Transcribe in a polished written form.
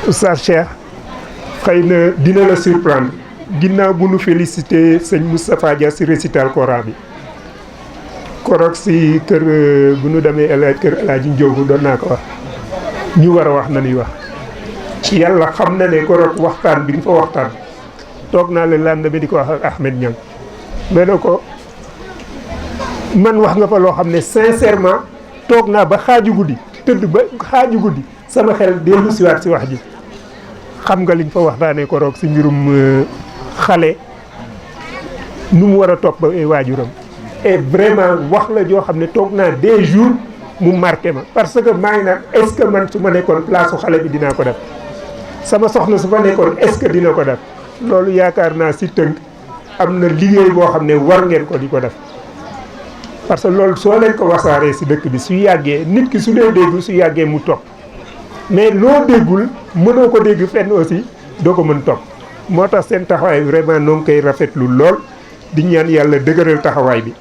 Oustaz Cheikh xëy na dina la surprendre ginnaaw bu nu félicité sëñ Moustapha Dia si récital Coran bi korog si kër bu nu demee kër El Hadj Ndiogu doon naa ko wax ñu war a wax nañuy wax yàlla xam na ne korog waxtaan bi nga fa waxtaan toog naa la lan bi di ko wax ak Ahmed Niang mais ne ko man wax nga fa loo xam ne sincèrement toog naa ba xaaju guddi tëdd ba xaaju guddi sama xel dellu siwaat si wax ji xam nga liñ fa waxtaanee ko roog si mbirum xale nu mu war a topp ba ay waajuram et vraiment wax la joo xam ne toog naa des jours mu marqué ma parce que maa ngi naan est-ce que man su ma nekkoon place su xale bi dinaa ko def sama soxna su fa nekkoon est-ce que dina ko def loolu yaakaar naa si tënk am na liggéey boo xam ne war ngeen ko di ko def parce que loolu soo leen ko wasaaree si dëkk bi su yàggee nit ki su dee dégg su yàggee mu topp mais loo déggul mënoo ko dégg fenn aussi doo ko mën topp moo tax seen taxawaay vraiment noo ngi koy rafetlu lool di ñaan yàlla dëgëral taxawaay bi